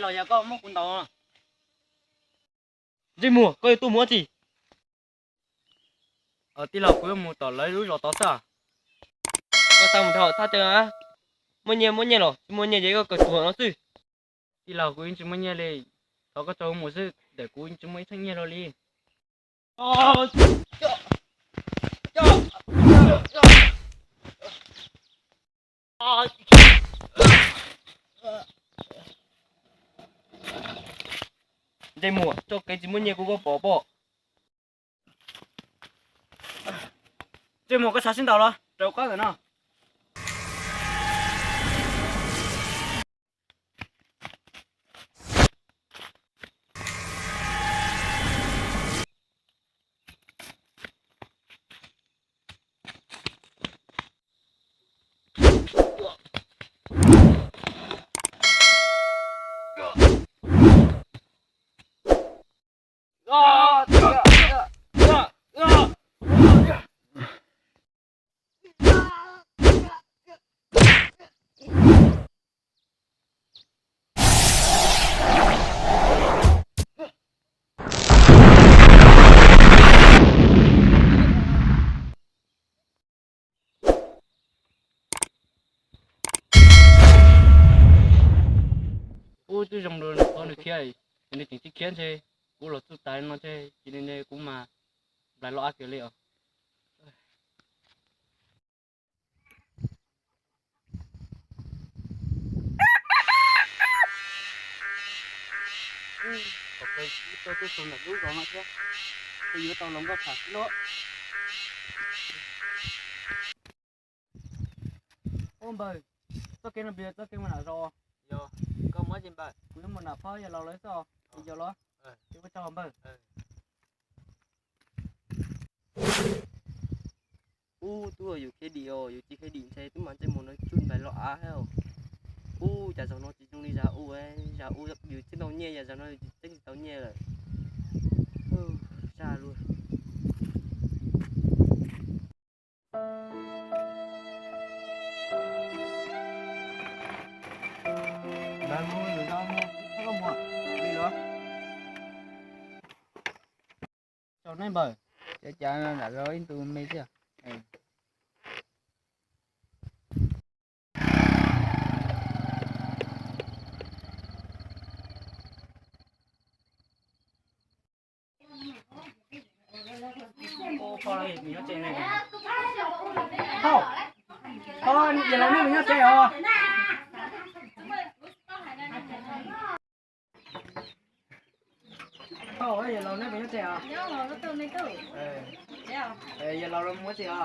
Los yog koj muab kuv ntaus. Ntsej muag, koj yuav tuaj mus ua tsi? Tij laug, kuv yuav mus tom lawv lub zos tod xwb. Koj xa mus dhau thaj chaw, muaj nyiaj muab nyiaj los tsis muaj nyiaj ces koj kawg tuag no xwb. Tij laug, kuv yeej tsis muaj nyiaj li, thov koj tso kuv mus xwb, ntawm kuv tsis muaj ib txheej nyiaj hlo li. Ntsej muag, txoj kev tsis muaj nyiaj kuv koj pom pob. Ntsej muag, koj xav sib ntaus los rau qab ntawm no. Ub, twb zoo rau nws qhov nws khiav, ces nws tseem tsis khiav ntshe kuv los txuj tas no ntshe cia li kuv mas nplais loj av kiag li os. Kom kawg tsis tau tuaj txog ntawm lub zos no thiab, kuv yuav tau los nkauj tham xwb lauj. Ub npawg, txoj kev no puas yog txoj kev mus nram zos? Yog, koj muab tsi npawg? Kuv yuav mus nram phab yawg laus lawv xwb os, puas yog los? Ces ua tsaug npawg. Ub, twb yog yus khiav dim os, yus tsis khiav dim ntshe twb mas ntsej muag no tsuj nplais loj av thiab. Ub, cas zaum no tsis zoo li zaum ub, zaum ub yus txeeb tau nyiaj, yog zaum no yus tsis txeeb tsis tau nyiaj lawm. Zaj luaj. Tsaug nej npawg. Cas cas nram zos ib ntus me xwb. Yawg laus, nej puas nyob tsev os? Yawg laus, nej puas nyob tsev os? Yawg laus lawv mus ua tsi os?